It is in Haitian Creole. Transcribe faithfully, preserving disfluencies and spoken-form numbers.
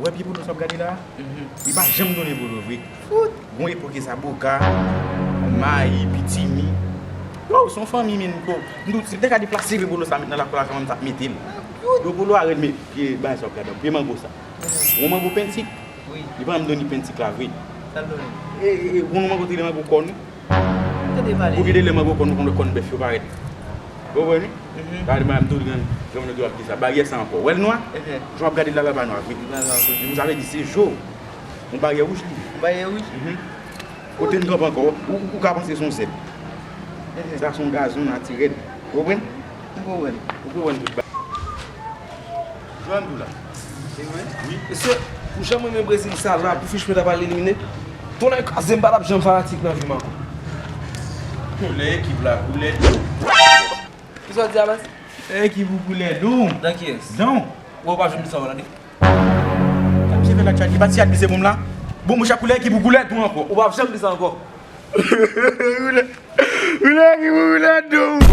Wè pye bolo sa w ap gade la? Li pa janm donnen bolo vre. Fout! Gon epòk e zaboka, mayi, pitimi. Yo, se yon fanmi menm ko. M di w, si m te ka deplase vre bolo sa met nan lakou la, sa m t ap mete l. Yo, bolo a rèd, men pye bagay sa w ap gade, pye mango sa. Yon mango pentik. Wi. Li pa janm donnen pentik la vre. Sa l donnen? E, e, e, gon mango te rele mango kòn wi. Tande pale. Ou gen de lè mango kòn, ou konn kòn bèf yo parèt. Ou konprann wi? Mhm. Gade, m tou gen, jan m tou ap di sa. Baryè sa ankò. Wè l nwa? Mhm. Jan w ap gade l la, la pa nwa vre. Sa vle di se jo. Yon baryè wouj li ye. Yon baryè wouj? Mhm. Kote n kanpe ankò, ou, ou ka panse se yon zèb. Mhm. Sa se yon gazon natirèl. Ou konprann? M konprann. Ou konprann tout bagay. Jwenn ou la. Se vre? Wi. Mesye, pou jan mwen renmen Brezil sa la, pou Fish Mwen ta pral elimine. Tonnè kraze m, m pa t ap janm fanatik nan vi m ankò. Koulè ekip la, koulè dou. Kisa w di a, baz? Ekip ou koulè dou. Dan kiyès? Dan. Ou pa janm di sa ankò, tande. Sa misye fè la, Tchadi, pa ti admise pou m la. Bon, monchè, koulè ekip ou koulè dou ankò. Ou pa janm di sa ankò. Koulè, koulè ekip ou koulè dou.